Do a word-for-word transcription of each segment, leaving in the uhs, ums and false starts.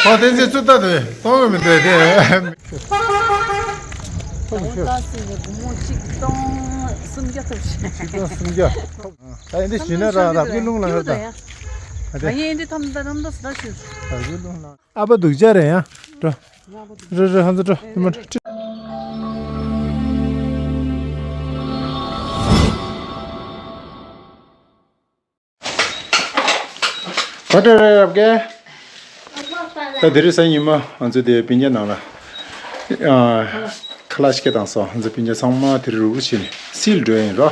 ཨོ་དེ་ཚོ་ཚུར་ལྟ་དེ་གཏོང་གི་མི་འདུག་དེ། ད་སྲིད་ནས་སྒོར་མོ་གཅིག་སྟོང་སུམ་བརྒྱ་ཐོབ་ཤག་གཅིག་སྟོང་སུམ་བརྒྱ། ད་ཡིན་དེ་ཞུས་ན་ར་རབ་ཀྱི་རླུང་ལངས་ཡོད་ད། ད་ཡིན་དེ་ཐམ་ད་རམ་ད་སུ་ད་ཞུ། རབ་ཀྱི་རླུང་ལངས། ཨ་ཕ་སྡུག་ཅག་རེད་ཡ། འགྲོ། རོ་རོ་ཧང་ཚ་འགྲོ་ཉི་མ་འགྲོ། ག་འདྲ་རེད་རབ་རྒྱལ། ད་དེ་རིང་གཟའ་ཉི་མ་ང་ཚོ་དེ་སྤུན་ཀྱག་ནང་ལ་ཨ་ཁ་ལག་ཞིག་བཏང་སོང་། ང་ཚོ་སྤུན་ཀྱག་ཚང་མ་དེ་རིང་རུབ་རུབ་བྱས་ནས་སིལ་འགྲོ་ཡིན་རོ།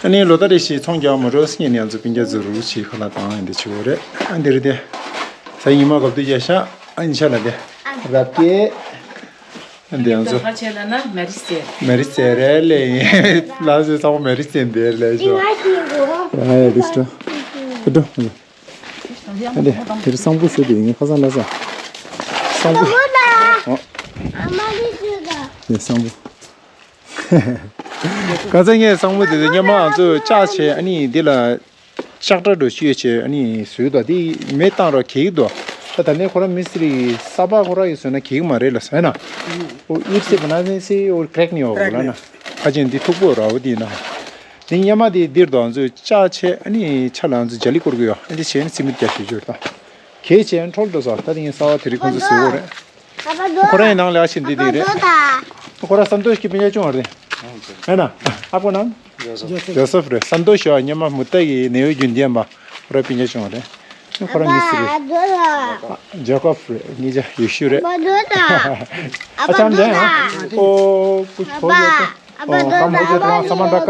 ཨ་ནི་ལོ་ལྟར་རེ་བཞིན་ཚོང་རྒྱག་མ་འགྲོ་སྙམ་ནས་ང་ཚོ་སྤུན་ཀྱག་ཚོ་རུབ་རུབ་བྱས་ཁ་ལག་བཏང་ཡིན་དེ་བྱེད་དགོས་རེད། ཨ་འདི་རེད་དེ། གཟའ་ཉི་མ་གབ་དུས་རྒྱག་ཤག་ཨ་ནི་ཆ་ལ་དེ་རབ་རྒྱལ། འདི་ང་ཚོ་ཧ་ཆེ་ལ་ན་མེ་རི་སེ། མེ་རི་སེ་རེད་ལེ། ལ་སེ་ཚང་མ་མེ་རི་སེ་འདིར་ལེ་ཤོ། ཡ་ཡ་དེ་སྟོ། ཨ་འདྲ། ཨ་འདི་དེར་སང་ཕོ་ཤོད་དེ་ཡིན་ཁ་སང་ལ་ས། སང་ཕོ། ཨ་མ་རི་སེ་ད། ཡ་སང་ཕོ། ཁ་སང་ངས་སང་ཕོ་དེ་ཚོ་སྙེ་མ་ང་ཚོ་ལྕགས་བྱས། ཨ་ནི་འདི་ལ་ལྕགས་དྲ་འགྲོ་བཤུས་བྱས། ཨ་ནི་བཟོས་དང་དེ་མེ་བཏང་རོགས་གེགས་འདུག་ད་ད་ནས་ཁོ་རང་མི་སི་རི་གསར་པ་ཁོ་རང་ཡིས་བཟོས་ན་གེགས་མ་རེད་ལ་ཟེར་ན། ཨོ་ཨིར་སེ་བ་ན་སེ་སེ་ཨོ་ཀྲེག་ནི་ཨོ་ལ་ན། ཁ་ཅན་འདི་མཐུག་པོ་ར་བོ་དེ་ན། དེ་སྙེ་མ་དེ་འདིར་དང་ཚོས་ལྕགས་བྱས། ཨ་ནི་ཆ་ལ་ང་ཚོ་ཇ་ལི་བསྐོར་གི་ཡོད། ཨ་འདི་བྱས་ན་སི་མིད་རྒྱག་ཤེས་ཆོག་ད། གལ་ཆེན་འཕྲོལ་དུ་ས་ད་དེ་ངས་གསར་པ་དེ་རིགས་ཁོང་ཚོ་བཟོས་ཡོད་རེད། ཁོ་རང་ཡི་ནང་ལ་ཡ་ཕྱིན་འདི་འདི་རེད། ཁོ་རང་སན་ཏོ་ཤི་གི་སྤུན་ཀྱག་ཆུང་བ་རེད། ཨེ་ན། ཨ་ཁོ་ནང་། ཇོ་སེབ་རེད། སན་ཏོ་ཤི་ཡ་སྙེ་མ་མུ་ཏ་གི་ནེའུ་རྒྱུན་ལྡན་པ། ཁོ་རང་སྤུན་ཀྱག་ཆུང་བ་རེད། ཁོ་རང་གཉིས་སུ་རེད། ཇོ་ཀོབ་རེད། གཉིས་ཆ་ཡུལ་ཤུལ་རེད། ཨ་ཅག་འདྲ། ཨོ་ཀུ་ཆོ་ཡོད། ཨ་ཁ་མོ་ཅེ་ཏོང་ས་མ་འདྲ་ཀ་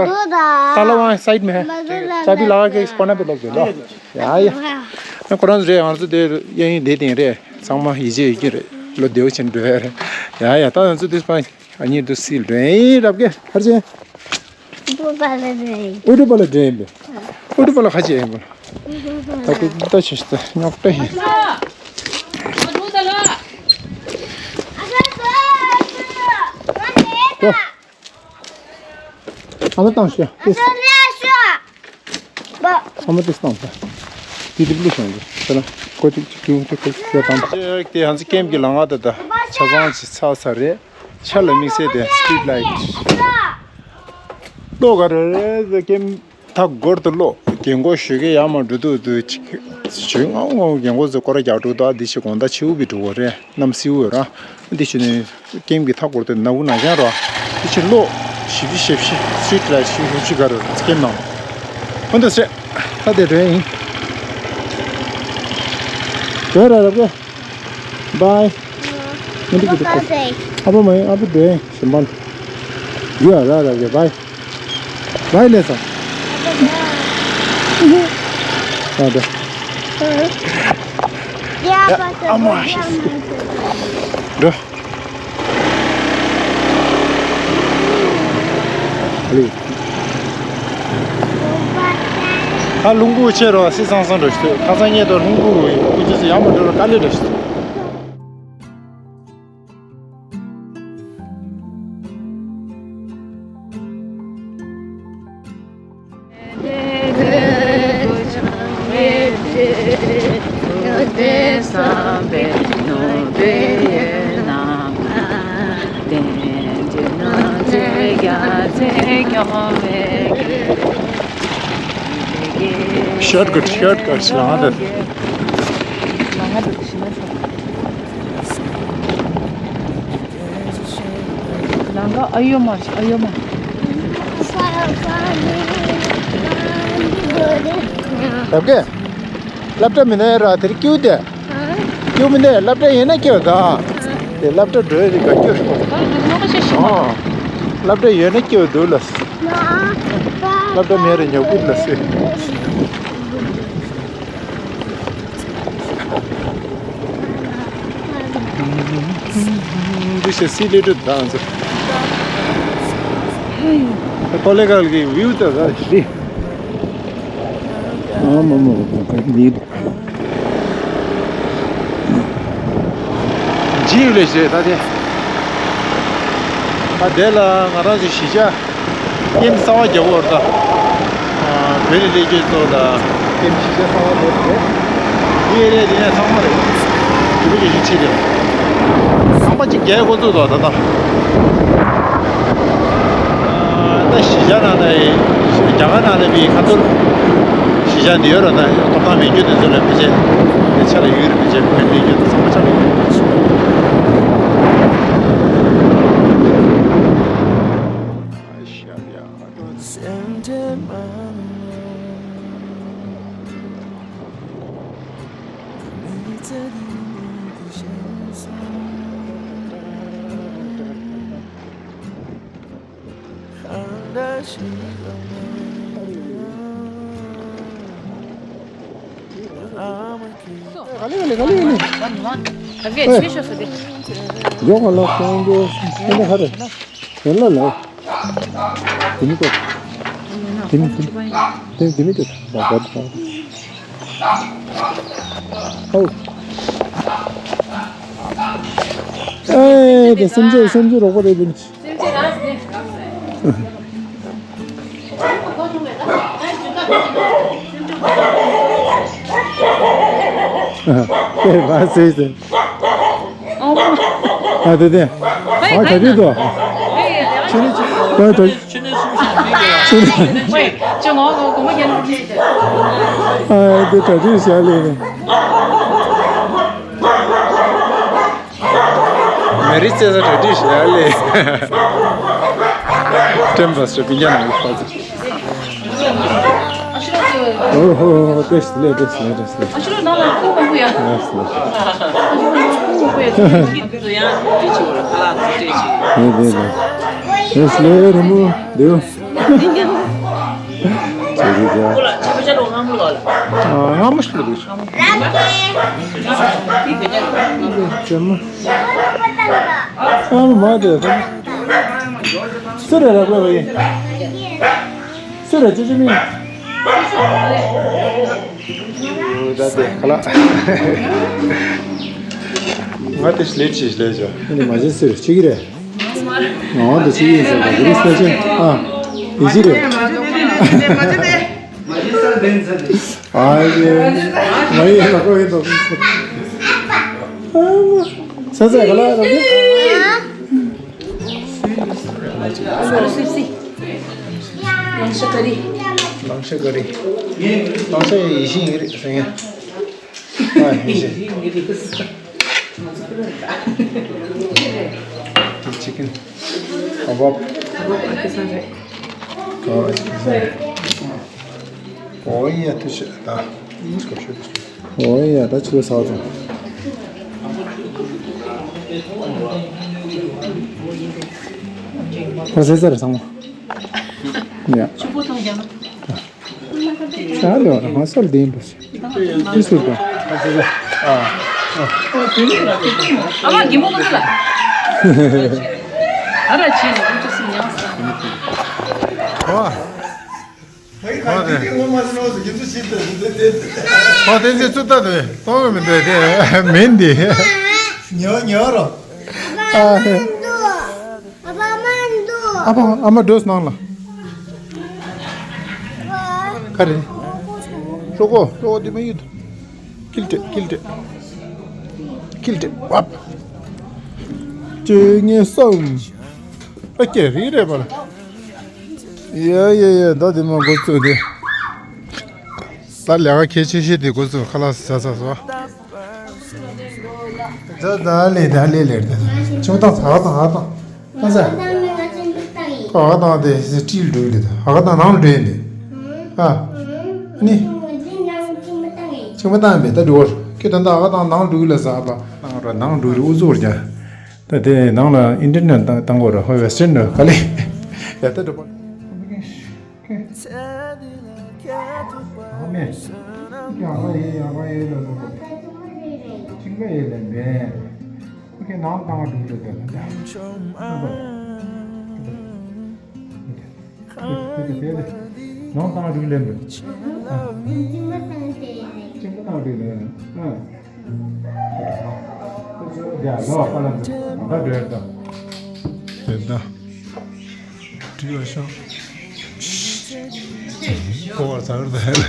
ཏ་ལ་ཝང་སའིད་མེ་ཅ་བི་ལ་གེ་སི་པ་ན་པི་ལོག་དེ་ལོ། ཡ་ཡ། ཁོ་རང་རེད། ང་ཚོ་དེ་གཡས་གཡོན་བསྡད་དེ་རེད། ཚང་མ་ཡིད་ཆེས་ཡོད་ཀྱི་རེད། ལོ་བདེ་བོ་ཅན་འགྲོ་ཡ་རེད། ཡ་ཡ། ད་ང་ཚོ་དེ་སྤང་ཨ་ཉིད་དུ་སིལ་འགྲོ་ཡིན་རབ་གེ་ཧར་ཅན། ཨུ་ཏུ་པ་ལ་འགྲོ་ཡིན། ཨུ་ཏུ་པ་ལ་འགྲོ་ཡིན་པས། ཨུ་ཏུ་པ་ལ་ཁ་ཅན་ཡིན་པ། ད་ཁོ་ད་ཆེ་ཤི་ད་རྙོག་དྲ་ཡིན། ཨ་མ་བཏང་ཤོག་ཨ་མ་དེ་བཏང་ཤོག་དེ་དེ་བླུགས་ཤོག་འདི་ད་ལ་ཁོ་ཅིག་ཅིག་ཅུང་ཅིག་ཁོ་ཅིག་ཤོག་དང་། ཅིག་དེ་ཧང་ཚི་ཀེམ་གྱི་ལམ་ཁ་དེ་ད་ཆ་ཚང་ཅིག་ཚར་ཚར་རེད། ཆ་ལ་དམིགས་བསལ་དེ་སི་ཊི་རིཊ་ལའིཊ། ལྟོ་ག་རེ་རེད་ཀེམ་ད་སྒོར་དུ་ལོ་རྒན་གོག་ཞོགས་ཀས་ཡར་མར་འགྲོ་དུས་དུ་ཅིག་ཞོགས་སྔ་མོ་རྒན་གོག་ཚོ་སྐོར་ར་རྒྱག་འགྲོ་དུས་འདི་ཞིག་དགོང་དག་ཕྱི་དབུགས་པའི་འགྲོ་གོ་རེད། གནམ་སེའུ་ར་འདི་ཞིག་ནས། ཀེམ་གྱི་མཐའ་སྐོར་དུ་ནག་པོ་ནག་རྐྱང་རོ། དེ་ཕྱིར་ལོ་བཞི་བཅུ་ཞེ་བཞི་སི་ཊི་རིཊ་ལའིཊ་བཞི་བཅུ་ག་རུ་ཀེམ་ནང་། ཧོན་དུ་སེ། ད་དེ་འདྲ་ཡིན། འགྲོ་ར་རབ་གེ། བའི། མི་འདུག་གི་འདུག་གི་ཨ་ཕ་མ་ཡིན། ཨ་ཕ་འགྲོ་ཡིན་ཞིམ་པ། ཡོད་ར་རབ་གེ་བའི། བའི་ལས་སོ། ཨ་འགྲོ། ཡ་ཨ་མ་ཤི། འགྲོ། ཨ་ལུང་ཁུག་ཆེ་རོ་སི་སང་སང་འགྲོ་ཤི། ཁ་སང་ཉེ་དུ་ལུང་ཁུག་ཁུག་ཅི་སི་ཡང་མ་འགྲོ་རོ་དཀའ་ལས་འགྲོ་ཤི། ཤོར་ཀུཊ་ཤོར་ཀུཊ་ལ་ང་ད། ལང་ཀ་ཨ་ཡོ་མ་ཨ་ཡོ་མ། རབ་གེ། སློབ་གྲྭ་མི་སྣ་ར་དེར་སྐྱིད་དེ། སྐྱིད་མི་འདུག་སློབ་གྲྭ་ཡིན་ན་སྐྱིད་ད། དེ་སློབ་གྲྭ་འགྲོ་ཡི་ག་སྐྱིད། ཨ། སློབ་གྲྭ་ཡོད་ན་སྐྱིད་འདུག་ལ། སློབ་གྲྭ་མེད་རེ་ཉོ་གི་ལ་སེ། འདི་ཤ་སི་ལི་ཏྲི་དང་ཚོ། ཀོ་ལེ་གལ་གི་བིའུ་ད་ག་ཞི། ཨ་མ་མ་མ་མ་མི། ཇིའུ་ལེ་ཤེ་ད་དེ། ད་དེ་ལ་ང་རང་ཚོ་གཞིས་ཆགས། ཀེམ་གསར་བ་རྒྱག་གི་ཡོད་རེད་ད། བོད་ནས་སླེབས་རྒྱུ་ཚོ་ལ་ཀེམ་གཞིས་ཆགས་གསར་བ་རྒྱག་གི་རེད། འདི་ཨེ་རི་ཡ་འདི་ནས་ཚང་མ་རེད། ཞེ་པོ་ཅིག་ཡིད་ཆེས་རེད། ཁང་པ་གཅིག་རྒྱག་འགོ་བཙུགས་འདུག་ད་ལྟ། ད་གཞིས་ཆགས་ནང་ནས་རྒྱ་གར་ནང་ནས་མི་ཁ་ཐོར་གཞིས་ཆགས་འདི་ཡོད་ར། ད་ཐོབ་ཐང་མེད་རྒྱུ་དེ་ཚོ་ལ་ཕལ་ཆེར་དེ་ཆ་ལ་ཡོད་རེད། ཕལ་ཆེར་བོད་མི་རྒྱུ་དེ་ཚང་མ་ཆ་ལ་ཡོད་རེད། ག་ལེ་ག་ལེ་ག་ལེ་ག་ལེ། ཨ་ཕྱི་ཤོག་ཟེར་ཏེ། ཡོང་ག་ལ་ཁོང་ཚོ་ཁྱེད་ནས་ཧ་རེ། ཡོང་ལ་ལ། དེ་མི་ཏོ། དེ་མི་དེ་མི་དེ་དེ་མི་དེ་ད་ད་ད། ཨོ། ཨེ་དེ་སེམས་ཅན་སེམས་ཅན་རོགས་པ་རེད་དེ་ནི། ཨེ་བ་སེ་སེ། ཨ་དེ་དེ། ཨ་ག་དུས་དོ། ཁྱོད་ནི་ཁྱོད་ནི། ཨ་དེ་གྲ་སྒྲིག་བྱ་ལེ་ནི། མེ་རི་རྩེ་ས་གྲ་སྒྲིག་བྱ་ལེ། ཀྲེམ་བ་སུ་པི་ཉ་ནང་གི་ཕ་ཚོ། ཨོ་ཧོ་ཧོ། བཀྲ་ཤིས་བདེ་ལེགས། བཀྲ་ཤིས་བདེ་ལེགས། བཀྲ་ཤིས་བདེ་ལེགས། ཨ་ཤི་རོ་ནང་ལ་ཁུག་མང་པོ་ཡ། ལགས་སོ། ཨ་ཤི་རོ་ནང་ལ་ཁུག་མང་པོ་ཡ། ལགས་སོ། ལགས་སོ། བཀྲ་ཤིས་བདེ་ལེགས། རིན་པོ་བདེ་བོ། ཇེ་ཇེ་ཇེ། ཨ་སྔ་མོ་ཞིག་ལ་འདུག་ཇེ་མོ། ཨ་མ་དེ། སུ་རེད་ར་དགོས་པ་ཡིན། སུ་རེད་ཅི་ཅི་མིན། ད་དེ་ག་ལ། ང་དེ་ལས་ཅི་ལས་བྱ། ཨ་ནི་མ་བྱེད་ཟེར་ཅི་གི་རེད། ང་དེ་ཅི་ཡིན་ཟེར་བ་རེད་ཟེར་ཅི། ཨ་ཡིན་ཅི་རེད། ཨ་ཡེ་མ་ཡེ་ལ་ཀོ་ཡེ་དོ། ཨ་མ་ས་ས་ག་ལ་ར་གི། ལང་ཤ་ཀ་རི། ལང་ཤ་ཀ་རི། ལང་ཤ་ཡེ་ཤི་ཡིན་རེད་ཟེར་ཡ། ཨ་ཡེ་ཤི། ཅི་ཀིན། ཨ་བབ། ཨོ་ཡ་ཐུ་ཤ་ད། ཨོ་ཡ་ད་ཆུ་ལ་ས་ཙང་། ཁོ་ཟེར་ཟེར་ཚང་མ། ཡ། ཆུ་བོ་ཐང་རྒྱ་ན། ས་ལོ་ར་ང་སོལ་ལྡན་པ་ཞིག་ཨ་མ་གི་མོ་གི་ལ། ཨ་ར་ཆེ་ནི་ཀུན་ཅི་སི་ཉང་ས། ཨོ་དེ། ཨོ་དེ་ཚེ་ཚུ་ད་དེ་གཏོང་གི་མི་འདུག་དེ་མིན་དེ། ཉོ་ཉོ་རོ། ཨ་ཨ་ཕ་ཨ་མ་འགྲོ་སྣང་ལ། ག་རེ། ཧྲོ་གོ་ཧྲོ་གོ་དེ་མ་ཡོད། ཀིལ་ཏེ་ཀིལ་ཏེ། ཀིལ་ཏེ་བབ། ཅེ་ངེ་སོང་། ཨ་ཀེ་རི་རེ་བ་ལ། ཡ་ཡ་ཡ་ད་དེ་མ་འགོ་ཚུགས་དེ། ད་ལས་ཀ་གལ་ཆེ་ཤོས་དེ་འགོ་ཚུགས་ཁ་ལག་ཟ་ས་སོ། ད་ད་ལེ་ད་ལེ་ལེ་ད། ཆུང་དང་ཧ་དང་ཧ་དང་། ཨ་ས། ཨ་དང་དེ་སི་ཊིལ་འགྲོ་ཡི་ད། ཧ་དང་ནང་འགྲོ་ཡི་འདི། ཨ། ནི། ཆུང་མ་བཏང་བས་ད་འགྲོ་བར། ཁྱོད་ད་ད་ཧ་དང་ནང་འགྲོ་ཡི་ལ་ཟ་བ། ནང་ར་ནང་འགྲོ་ཡི་ཨུ་ཚུགས་རྒྱ། ད་དེ་ནང་ལ་ཨིན་ཊར་ནེཊ་བཏང་བཏང་དགོས་ར་ཧོ་ཝེ་སི་ཊན་ར་ག་ལེ། ཡ་ད་འགྲོ་བར། ཨ་མེ། ཡག་པ་ཡེ་ཡག་པ་ཡེ་ལ་ལོ། ཅིང་པ་ཡེ་ལེ་མེ། ཨོ་ཁེ་ནང་བཏང་འགྲུལ་ལེ་ལེ་ལེ། ནང་བཏང་འགྲུལ་ལེ་ལེ། ཅིང་པ་བཏང་འགྲུལ་ལེ་ལེ། ཨ། ཡ་ལོ་པ་ལ་ད་འགྲུལ་ད། དེ་ད། དྲི་བ་ཤོག །ཕོ་བ་ཚར་ད་ཡ་ལ།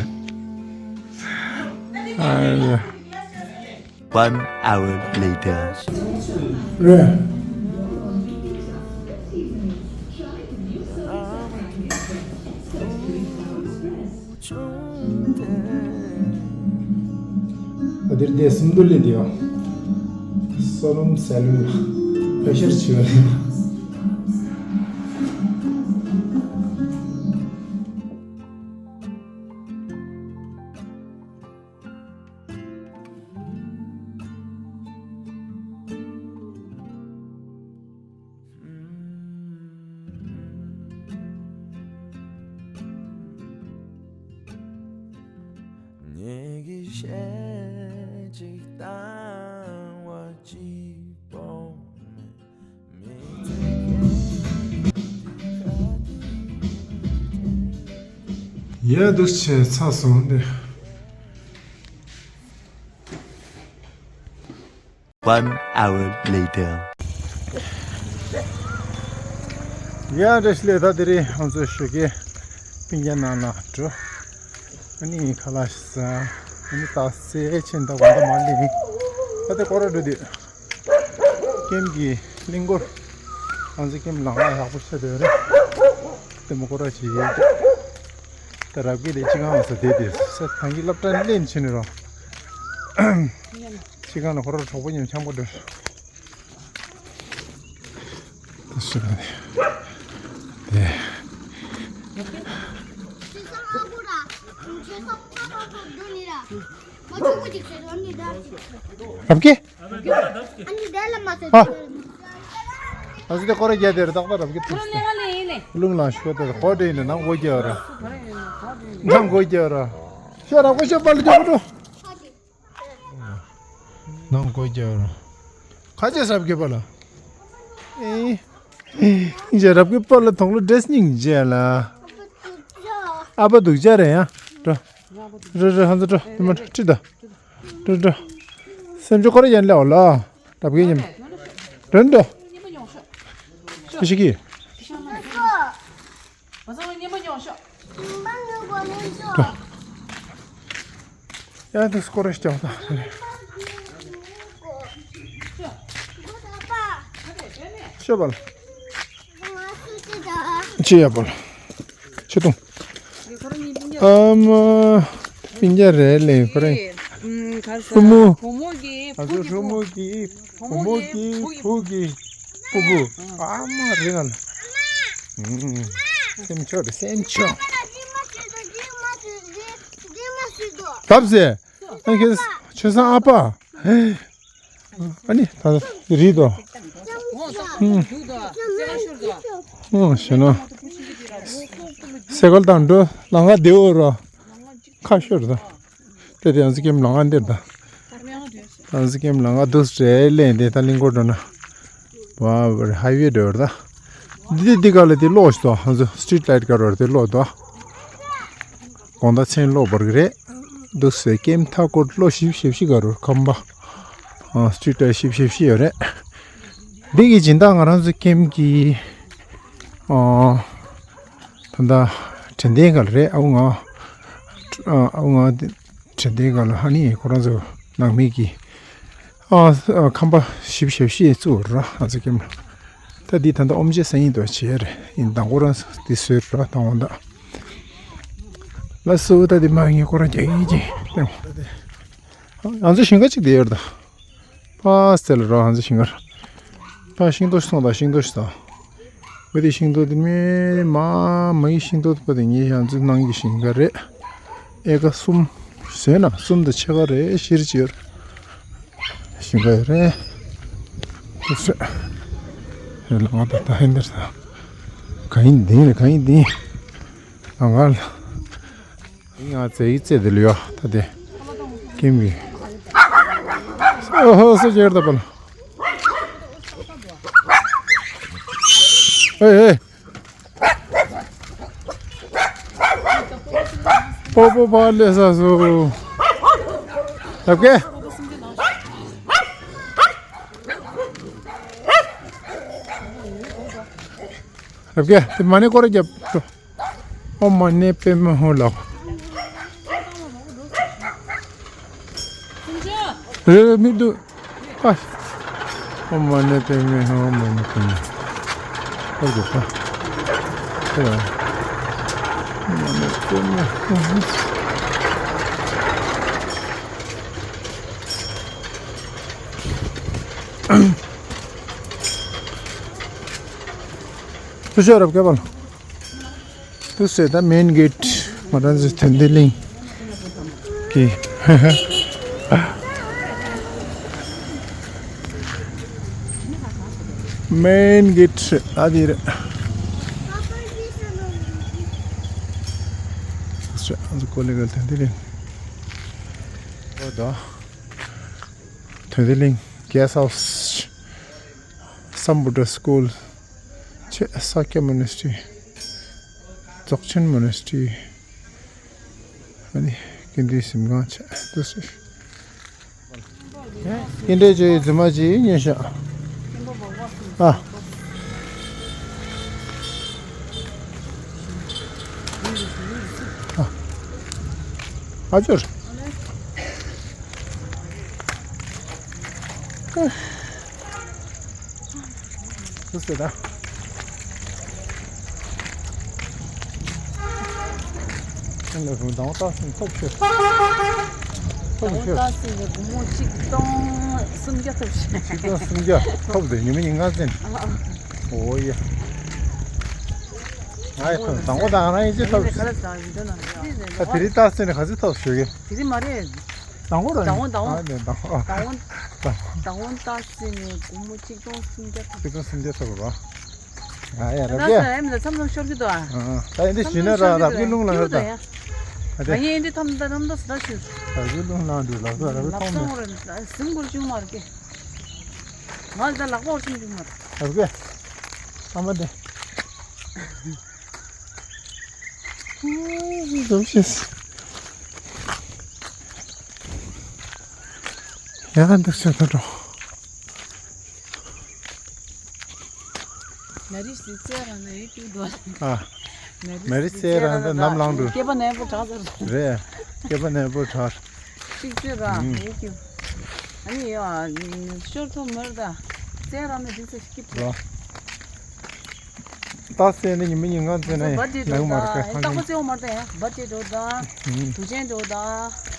ཨ་ཡ། One hour later. རེད། ཨ་དེར་དེ་སུམ་མདོ་ལས་དེ་ཡང་། སོ་ལོམ་སེ་ལུམ་ལ་ཕེ་ཤར་བྱས་པ་རེད། ངེད་ཀྱི་གཞས་གཅིག་བཏང་བ་གཅིག་པོ་མེད། ཡ་འདུག་བྱས་ཚར་སོང་སྟེ། One hour later. ཡ་བཀྲ་ཤིས་བདེ་ལེགས། ད་དེ་རིང་ང་ཚོ་ཞོགས་ཀས་སྤུན་ཀྱག་ནང་ལ་འགྲོ། ཨ་ནི་ཁ་ལག་ཟ། ཨ་ནི་ད་སེ་ཆེན་ད་གོང་ད་མ་ལེན། ད་དེ་སྐོར་ར་འགྲོ་དུས། ཀེམ་གྱི་གླིང་སྐོར། ང་ཚོ་ཀེམ་ལམ་ཁ་ཡག་པོ་ཆགས་བསྡད་ཡོད་རེད། ལྟད་མོ་སྐོར་ར་བྱེད་ཡས་ཀྱི། ད་རབ་རྒྱས་དེ་ཅི་གང་ལ་ས་དེ་དེ་ས་ཐང་གི་སློབ་གྲྭ་ལེན་ཕྱིན་ནས་རོ། ཅི་གང་ལ་ཁོ་ར་གྲོགས་པོ་མཉམ་འཆམ་པོ་འགྲོ། ད་ཤི་ལ་དེ། དེ། རབ་རྒྱས། ཨ། ཨ་ཙི་དེ་སྐོར་རྒྱག་དེར་ཏག་ཏག་རབ་རྒྱས་ཐུག་སྟེ། རླུང་ལངས་ཤོག་དེ་སྐོར་དེ་ཡིན་ན་ནང་སྒོ་རྒྱག་ར། ནང་སྒོ་རྒྱག་ར། ཤོག་ར་སྒོ་ཤོག་པ་ལ་རྒྱག་འགྲོ། ནང་སྒོ་རྒྱག་ར། ཁ་ཆེ་རབ་རྒྱས་པ་ལ། ཨེ། ཡིན་ཅེ་རབ་རྒྱས་པ་ལ་དོང་ལོ་འདྲེས་སྙིང་རྗེ་ལ། ཨ་ཕ་སྡུག་ཅག་རེད་ཡ། འགྲོ། རེ་རེ་ཧང་ཚ་འགྲོ་དེ་མ་འགྲོ་ཁྲིད་ད། འགྲོ་འགྲོ། སེམས་ཅོ་ཁོ་ར་ཡན་ལེ་འོ་ལ། རབ་རྒྱས་ཉམས། འགྲོ་འགྲོ། ཤི་ཤི་གི། ཡ་དེ་སྐོར་ར་སྐྱོག་ད། ཤོད་པ་ལ། ཅི་ཡ་པ་ལ། ཆེ་ཏུང་། ཨ་མ། སྤུན་ཀྱག་རེད་ལེ་ཁོ་རེ། ཧུ་མུ། ཧུ་མུ་གི་ཨ་ཚོ་ཧུ་མུ་གི་ཧུ་མུ་གི་ཕུ་གི་ཕུ་གུ། ཨ་མ་རེད་ང་ལ། སེམས་ཆོག་རེད་སེམས་ཆོག་ད་བཟས། ཨ་ཁྱེད་ཆོས་སང་ཨ་ཕ། ཨ་ནི་ད་རིད་དོ། ཨོ་ཞེ་ན། སེ་གོལ་དང་འགྲོ་ལང་ཀ་དེའུ་རོ། ཁ་ཤོར་ད། དེ་དེ་ཡང་སི་ཀེམ་ལང་ཀ་འདིར་ད། ཡང་སི་ཀེམ་ལང་ཀ་དུས་རེ་ལེན་དེ་ད་གླིང་སྐོར་འགྲོ་ན། བ་བར་ཧའི་ཝེ་འགྲོ་ར་ད། འདི་འདི་ག་ལ་དེ་གློག་ཞིག་དོ་ཧང་ཚོ་སི་ཊི་རིཊ་ལའི་ཊི་ག་རོ་དེ་གློག་དོ། དགོང་དག་མཚན་གློག་འབར་གི་རེད། འདུག་སེ་ཀེམ་མཐའ་སྐོར་གློག་ཞིབ་ཞིབ་ཞིག་ག་རུ་ཁམས་པ། ཨ་སི་ཊི་རིཊ་ཞིབ་ཞིབ་ཞིག་ཡོད་རེད། འདི་གི་སྦྱིན་བདག་ང་རང་ཚོ་ཀེམ་གི། ཨ་ད་ལྟ་དྲན་རྟེན་ག་ལ་རེད་ཨ་བོ་ང་། ཨ་བོ་ང་དྲན་རྟེན་ག་ལ་ཧ་ནི་ཁོ་རང་ཚོ་ནང་མི་གི། ཨ་ཨ་ཁམས་པ་ཞིབ་ཞིབ་ཞིག་བཙུགས་ར་ཨ་ཚོ་ཀེམ། ད་འདི་ད་ལྟ་ཨོམ་ཆེ་ས་ཡིན་དོ་བྱེད་རེད་ཡིན་དང་ཁོ་རང་འདི་བཟོས་ར་དང་འོང་ད། ལ་སུ་ད་འདི་མ་ངས་ཁོ་རང་རྒྱག་གི་ཡིན་ཀྱི། ང་ཚོ་ཞིང་ཁ་གཅིག་བསྡད་ཡོད་ད། ཕ་སྟེ་ལ་རོ་ང་ཚོ་ཞིང་ཁར། ཕ་ཤིང་ཏོག་སོང་ད་ཤིང་ཏོག་ཞིག་ད། བོད་དེ་ཤིང་ཏོག་དེ་མེ་མ་མ་ཡི་ཤིང་ཏོག་པ་དེ་ངས་ང་ཚོ་ནང་གི་ཞིང་ཁ་རེད། ཨེ་ཀ་གསུམ། ཟོས་ན་གསུམ་དང་ཕྱེད་ཀ་རེད་ཤེར་ཅིར། ཞིང་ཁ་རེད། ཨེ་ལ་ང་ད་ད་ཧེན་དེར་ད། ག་ཡིན་དེ་ཡིན་ག་ཡིན་དེ་ཡིན། ང་ང་ལ། ང་ཚེ་ཡི་ཚེ་དེ་ལུ་ཡོ་ད་དེ། ཀེམ་གི། ཨོ་ཧོ་སུ་ཅེར་ད་པ་ལ། ཨེ་ཨེ། པོ་པོ་པ་ལེ་ས་སུ། རབ་རྒྱས། རབ་རྒྱས་དེ་མ་ཎི་སྐོར་རྒྱབ། ཨོཾ་མ་ཎི་པདྨེ་ཧཱུྃ་ལོ། རེ་རེ་མི་འདུག་ཨ། ཨོཾ་མ་ཎི་པདྨེ་ཧཱུྃ། ཨོཾ་མ་ཎི་པདྨེ། ཨོ་ཙི་ཙི། ཨོཾ་མ་ཎི་པདྨེ་ཧཱུྃ། ཐུགས་རྗེ་ཆེ་རབ་རྒྱས་པ་ལགས། དུ་སེ་ད་མེན་གེ་ཊི་ང་རང་ཚོའི་དོན་ལྡན་གླིང་གི་མེན་གེ་ཊི་ཨ་དེ་རེད། དུ་སེ་ཨ་ཚོ་ཀོ་ལི་གལ་དོན་ལྡན་གླིང་། ཨོ་ད་དོན་ལྡན་གླིང་གེ་སི་ཊི་ཧའུ་སི། སམ་བྷོ་ཊ་སི་ཀུལ་བྱས། ས་ཀྱ་མོ་ནེ་སི་ཊི་རི། རྫོགས་ཆེན་མོ་ནེ་སི་ཊི་རི། ཨ་ནི་དགེ་འདུན་གཟིམ་ཁང་བྱས། དུ་སེ། ཨིན་དྲེ་ཇོ་ཡི་རྫུན་མ་ཅིག་ཉོས་ཤག་ཨ། ཨ། ཨ་ཅོར། སུ་ཟེར་ད། ཁྱེད་ལ་ཧུང་དང་བ་སྟག་སེང་ཐོབ་ཤོར། ཐོབ་ཤོར། སྟག་སེང་ནས་སྒོར་མོ་གཅིག་སྟོང་སུམ་བརྒྱ་ཐོབ་ཤོར། གཅིག་སྟོང་སུམ་བརྒྱ་ཐོབ་དེ་ཉི་མ་ཉིན་གང་ཟིན། ཨ་ཨ། ཨོ་ཡ། ང་ཡི་ཐོབ་དང་བ་དང་རང་ཡིན་ཅི་ཐོབ་ཤོར། ཨ་དེ་རིང་སྟག་སེང་ནས་ག་ཚོད་ཐོབ་ཤོར་གི། དེ་རིང་མ་རེད། དང་པོ་ར། དང་པོ་དང་པོ། ཨ་ནི་དང་པོ། དང་པོ། དང་པོ་སྟག་སེང་ནས་སྒོར་མོ་གཅིག་སྟོང་སུམ་བརྒྱ་ཐོབ། གཅིག་སྟོང་སུམ་བརྒྱ་ཐོབ་ར། ཨ་ཡ་ར་ད་གེ། ས་ཡ་མི་ད་མཚམས་མཚམས་ཤོར་གི་འདུག་ཨ། ཨ་ད་ཡིན་དེ་ཞུས་ན་ར་ར་བི་ལུང་ལ་ར་ད། ཨ་དེ། ཡིན་དེ་ཐམ་ད་རམ་ད་ས་ད་ཞུ། ར་བི་ལུང་ལ་འདུག་ལ་ས་ར་བི་ལབ་ཐོང་ནས། སོང་ར་ཟིང་གུར་ཅུང་མ་ར་གེ། ང་ད་ལག་པ་འོར་ཅུང་ཅུང་མ་ར། ར་གེ། ཨ་མ་དེ། འཛོམས་ཤིང་། ཡང་འདུག་ཆ་ད་འགྲོ། མེ་རི་སི་ཙེ་རང་ནས་ཡིག་ཀྱུ་དོ། ཨ། མེ་རི་སི་ཙེ་རང་ནས་ནམ་ལངས་འགྲོ། སྐེད་པ་ནས་པོ་དྲག་ཟེར། རེད། སྐེད་པ་ནས་པོ་དྲག། ཤིག་ཙེ་ར་ཨུམ། ཡིག་ཀྱུ། ཨ་ནི་ཡ། ཤོར་ཐོ་མར་ད། ཙེ་རང་ནས་འདི་ཚེ་སྐྱིད་ར། ད་སེ་ནི་ཉི་མ་ཉིན་གང་ཚེ་ནི་བར་ཌེ་ནང་མར་ཀ་ཁང་ཁང་། ད་ཁོ་ཚེ་འོ་མར་ད་ཡ་བར་ཌེ་འགྲོ་ད། ཨུམ། དུས་ཆེན་འགྲོ་ད།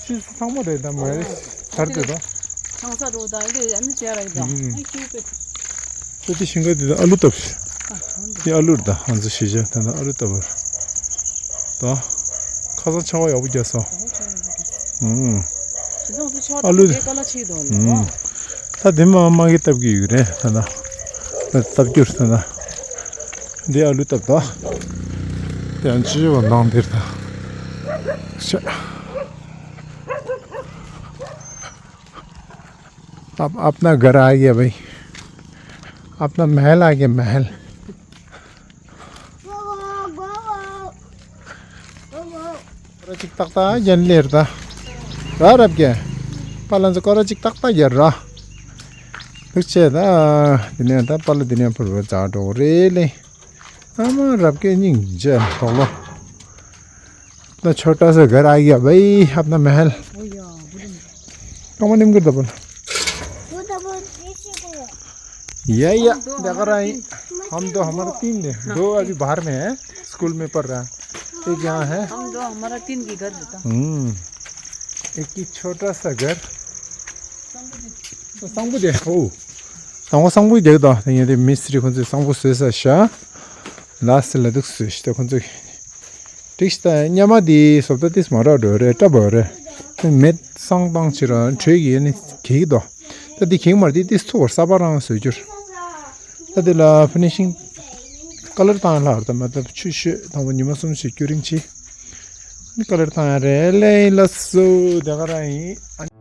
ཕྱི་ཚང་མ་རེད་ད་མ་རེད། ཨོ། ཚར་དུས་ད། ཆང་ས་འགྲོ་ད་ཨེ་འདྲ་ཨ་ནི་ཟེར་ར་ཡི་ད། ཨུམ། ཨེ་ཁྱུ་པེ། ད་དེ་ཞིང་ཁ་དེ་ད་ཨ་ལུ་བཏབ་ཤག་ཨ་ཧོན་ད། དེ་ཨ་ལུ་རེད་ད་ང་ཚོ་གཞིས་ཆགས་ད་ད་ཨ་ལུ་བཏབ་པ་རེད་ད། ཁ་སང་ཆར་པ་ཡག་པོ་བརྒྱབ་སོང་། ཨུམ། ཨ་ལུ། ད་དེ་མ་མ་གི་བཏབ་ཀྱི་ཡོད་རེད་ད་ད། བཏབ་རྒྱུར་ད་ད། འདི་ཨ་ལུ་བཏབ་ད། དེ་ཡང་ཅི་བ་ནང་འདིར་ད། ཤ། अब अपना घर आ गया भाई। अपना महल आ गया महल। སྐོར་ར་ཅིག་ཏག་ཏག་རྒྱན་ལེར་ད། ར་རབ་ཀྱེ། པ་ལན་ཚོ་སྐོར་ར་ཅིག་ཏག་ཏག་རྒྱལ་ར། ལུག་ཆེ་ད། དེ་ནས་ད་པ་ལ་དེ་ནས་ཕུར་བ་ཛ་འགྲོ་རེད་ལེ། ཨ་མ་རབ་ཀྱེ་སྙིང་རྗེ་དོག་ལོ། अपना छोटा सा घर आ गया भाई, अपना महल। ओ या, बुढ़े में। कमर निम कर दबल। वो दबल, ये से को। या, या, देखा रहा है। हम दो, हमारा तीन है। दो अभी बाहर में है, स्कूल में पढ़ रहा है। एक यहाँ है। हम दो, हमारा तीन की घर देता। हम्म। एक ही छोटा सा घर। སང་པོ་དེ། ཨོ། དང་པོ་སང་པོ་རྒྱག་དང་ཡང་དེ་མི་སི་ཏྲི་ཁོང་ཚོས་སང་པོ་བཟོས་ས་ཤ། ལ་སི་ལ་དུག་བཟོས་ཤ་ད་ཁོང་ཚོས། འགྲིག་ཤ་ད་སྙ་མ་དེ་བཟོ་ལྟ་དེས་མ་རག་འགྲོ་རེད་སྐྲ་བོ་རེད། མེད་སང་བཏང་ཕྱིར་བྲོས་ཀྱི་ཡ་ནི་གེག་དོ། ད་དེ་གེག་མར་དེ་དེ་ཚུགས་པར་ས་པ་རང་བཟོས་རྒྱུར། ད་དེ་ལ་ཕི་ནི་ཤིང་། ཀ་ལར་བཏང་ཡ་ལྷག་རེད་ད་མ་ད་ཆུ་ཤོད་དང་པོ་ཉི་མ་གསུམ་ཞིག་རྒྱུ་རིང་ཆེ། ནི་ཀ་ལར་བཏང་ཡ་རེད་ལེ་ལ་སུ་དེ་ག་རང་ཡིན།